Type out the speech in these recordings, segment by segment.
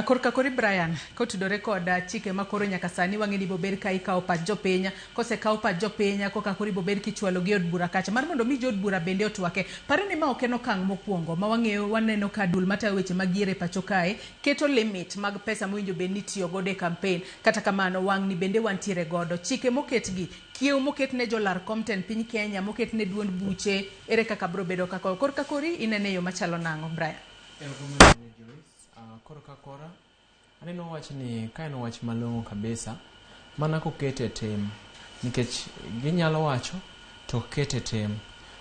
Korka kori Brian, kotudore kod chike ma koro nyaka sani wang'e ni bobed ka ikawo pach jopiny, kosekaw pach jopiny koka koro ibobed kichwalo gi od bura kacha mar mondo mi jood bura bende otwake. Pare ni ma ok en okang' mokwongo ma wang'eyo waneno ka duol matayo weche mag yiero e pacho kae keto limit mag pesa mowinjo bed ni itiyo godo e campaign. Kata kamano wang'ni bende wantiere godo. Chike moketgi, kiew moket ne jolar kom tend piny Kenya, moket ne duond buche, ere kaka bro bedo kaka korka kori inene e yo machalo nang'o Brian? Erokamano ahinya Joyce. Koro ka kora aneno wach ni ka en wach malong'o kabisa mana kokete e tim nikech ginyalo wacho to ok kete e tim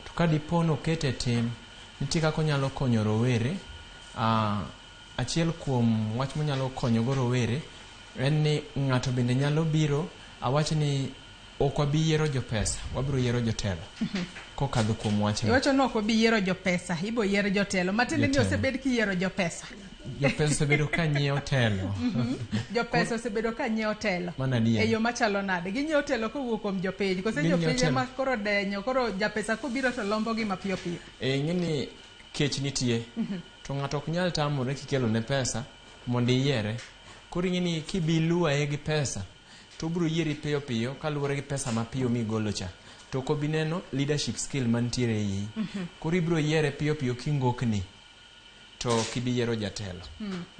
to ka dipo ni okete e tim nitie kaka onyalo konyo rowere. Achiel kuom wach monyalo konyogo rowere en ni ng'ato bende nyalo biro awach ni ok wabi yiero jopesa, wabiro yiero jotelo kokadho kuom wachni. Iwacho ni ok wabi yiero jopesa, ibo yier jotelo. Matiende ni Jotelo. osebed kiyiero jopesa. Jopesa osebedo ka nyiewo telo. Jopesa osebedo ka nyiewo telo. Mano adier. E yo machalo nade? Ginyiewo telo kowuok kuom jopiny. Kose Ginyiewo jopiny telo. ema koro denyo, koro japesa kobiro to lombogi mapiyo piyo. E, ing'e ni kech nitie to ng'ato ok nyal tamore kikelo ne pesa mondo iyiere. Koro ing'e ni kibiluwaye gi pesa to obiro yieri piyo piyo kaluwore gi pesa mapiyo migolo cha. To ok obi neno leadership skill mantiere e iyi. Koro ibiro yiere piyo piyo kingokni to ok ibi yiero jatelo.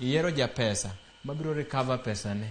Iyiero japesa mabiro recover pesane.